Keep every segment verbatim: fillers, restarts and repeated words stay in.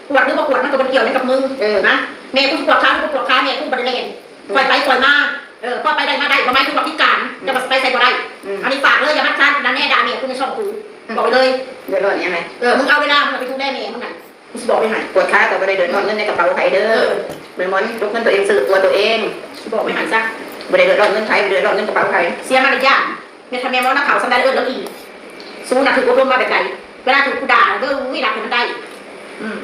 กวดหรือบ่กวดมันก็บ่เกี่ยวหยังกับมึง เออ นะ แม่กูสิกวดขาหรือบ่กวดขา แม่กูบ่ได้แล่น อืม ปล่อยไปปล่อยมา เออ พอไปได้มาได้ บ่หมายถึงว่าพิการ อืม จะว่าสิไปไสบ่ได้ อืม อันนี้ฝากเลย อย่ามาทานนะ แน่ด่าแม่กูในช่องกู อืม บอกไปเลย เดือดร้อนหยังไง เออ มึงเอาเวลามึงไปดูแลแม่มึงน่ะ กูสิบอกไปให้ ปวดขาก็บ่ได้เดือดร้อนเงินในกระเป๋าไผเด้อ เออ แม่หมอนยกเงินตัวเองซื้อตัวตัวเอง สิบอกไปให้ซะ บ่ได้เดือดร้อนเงินไผ บ่ได้เดือดร้อนเงินกระเป๋าไผ เสียมารยาท แม่นถ้าแม่หมอนักข่าวสำได้เอิ้นแล้วอีก สูน่ะถูกอบรมมาแบบใด เวลาถูกกูด่าเด้อ อุ้ย รับให้มันได้ อืม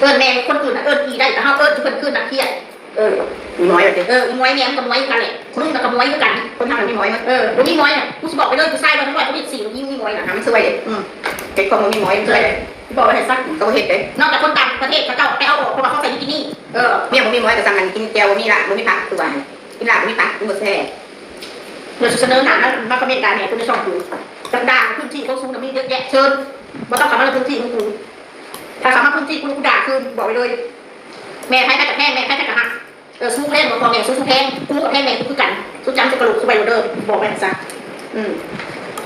เอิ้นแม่คนอื่นน่ะ เอิ้นอีได้ แต่เฮาเอิ้นเพิ่นคืนน่ะเครียด เออ อีหมอยว่าติ เออ อีหมอยแม่มันก็หมอยคือกันแหละ มึงน่ะก็หมอยคือกัน คนเฮามันมีหมอยหมด เออ บ่มีหมอยน่ะ กูสิบอกไปเลย ผู้ชายบ่ทั้งร้อยก็มีสี่ บ่มี มีหมอยน่ะ หามันซวยเด้ อืม เฮ็ดของบ่มีหมอยมันซวยเด้ เออ สิบอกไว้ให้ซะ เขาบ่เฮ็ดเด้ นอกจากคนต่างประเทศเขาเจ้าไปเอาออก เพราะว่าเขาใส่บิกินี่ เออ เมียบ่มีหมอยก็สั่งอันกินแจ่วบ่มีละ บ่มีผัก คือว่าหั่น กินลาบบ่มีผัก มันบ่แซ่บ เดี๋ยวสิเสนอหน้ามา มาคอมเมนต์ด่าแม่กูในช่องกู จักด่าพื้นที่ของสูน่ะมีเยอะแยะ เชิญ บ่ต้องเข้ามาในพื้นที่ของกู ถ้าเข้ามาพื้นที่กู กูด่าคืน บอกไว้เลย แม่ไผไผก็แพง แม่ไผไผก็ฮัก เออ สูแพงบ่พ่อแม่สู สูแพง กูก็แพงแม่กูคือกัน สูจำสูกะโหลกสูไว้โลดเด้อ บอกไว้ซะ อืม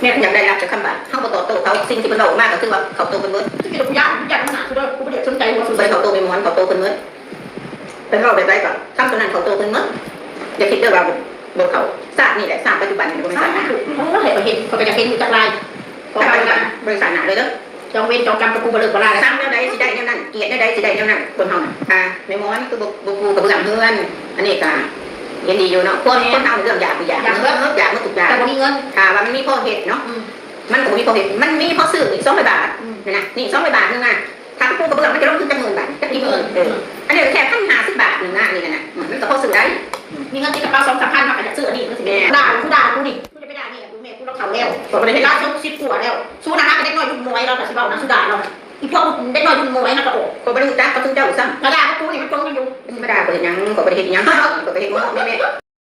แม่กูอยากได้รับจากคำว่า เฮาบ่ตอบโต้เขา สิ่งที่เพิ่นเว้าออกมาก็คือว่าเข้าโตเพิ่นเบิด คือกูย้าน กูย้านมันหนักกูเด้อ กูบ่ได้สนใจหัวสู บ่ได้เข้าโตแม่หมอน เข้าโตเพิ่นเบิด เพิ่นเว้าแบบใดก็ คำตัวนั้นเข้าโตเพิ่นหมด อย่าคิดเด้อว่าบ่ บ่เข้า ชาตินี่แหละ ชาติปัจจุบันนี่บ่แม่นชาติหน้า โอ้ย ข้อยก็เห็น ข้อยก็อยากเห็นอยู่จักลาย ขอภาวนา บ่ได้ชาติหน้าเลยเด้อ จองเวรจองกรรมกับกูบ่เลิกบ่ลาเลย สั่งแนวใดสิได้แนวนั้น เกลียดแนวใดสิได้แนวนั้น คนเฮาน่ะ อ่า แม่หมอนคือบ่ บ่ปูกระเบื้องเฮือน อันนี้ก็เห็นดีอยู่เนาะ คน คนเฮาเรื่องอยากคืออยาก อยากเบิด เออ อยากหมดทุกอย่าง แต่บ่มีเงิน ถ้าว่ามันมีพอเฮ็ดเนาะ อืม มันก็บ่มีพอเฮ็ด มันมีพอซื้ออีกสองร้อยบาท อืม นั่นน่ะ นี่สองร้อยบาทนึงน่ะ ถ้าไปปูกระเบื้องมันจะลงทุนจักหมื่นบาท จักกี่หมื่น เออ อันนี้ก็แค่พันห้าสิบบาทนึงนะ อันนี้น่ะนะ มันก็พอซื้อได้ มีเงินติดกระเป๋าสองสามพัน เฮาก็อยากซื้ออันนี้ มันสิแม่น ด่ากู ด่ากูนี่ กูจะไปด่าแม่กู แม่กูลาวเฒ่าแล้ว ข้อยบ่ได้เฮ็ด ลาวสุดสิบกว่าแล้ว สูนะฮะ ก็เด็กน้อยรุ่นหมวย ลาวก็สิเว้านะ สูด่าลาว อีพวกเด็กน้อยรุ่นหมวย ฮะก็ออก ข้อยบ่ได้รู้จักกับซุมเจ้าซ้ำ มาด่ากับกูนี่มันตรงกันอยู่ มาด่าข้อยเฮ็ดหยัง ข้อยบ่ได้เฮ็ดหยัง ข้อยก็เฮ็ดของแม่